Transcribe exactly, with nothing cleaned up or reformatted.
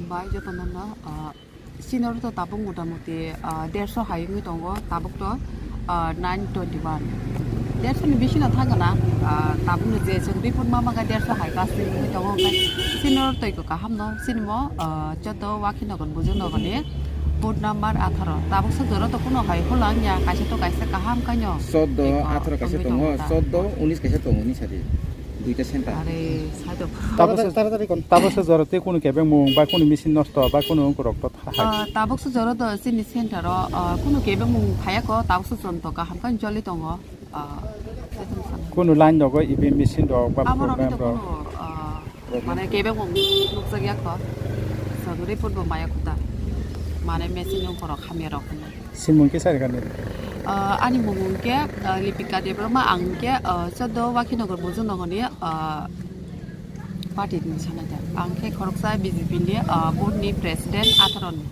Bai joto no, ah, senior to tabuk motamuti, ah, derso hai wngwi tongo, tabuk to, ah, nine twenty one. Derso ni bisino thangana, ah, tabuk ni je chwng report ma manga derso hai kasni wngwi tongo, hwnkhe senior to iko kaham no, sini mo, ah, joto Wakhinagar Bujungnogor ni board number atharo. Tabuk so jora to kuno hai hulang ya, kaisa to kaisa kaham kaino. Soddo, eko, atharo kaisa wngwi tongo, tongo ta. Soddo, unis kaisa tongo, ni sadi. Duita center. Are, saido. Tabuk se, taratari kon. Tabuk se jora tei kunu kebengmung, ba kunu machine nosto, ba kunu ungkorok to tha-, hai. Ah, tabuk se jora do chini center o, ah, kunu kebengmung phaiya ko, tabuk se chwng to kaham khe joli tongo. Ah, tei tong sana. Kunu line rogo E V M machine rok ba amo rok ni program to rok. Kunu, ah, mane kebengmung nukjak ya ko. Chwng report bo maya kho ta. Mane machine ungkorok hamya rok. Simung khe sari kani? Ah, ani mung hwnkhe, ah, Lipika Debbarma, ang khe, ah, Chaddo Wakhinagar Bujungnogor ni, ah, party ni sanai ta. Ang khe khoroksa B J P ni, ah, board ni president atharo ni.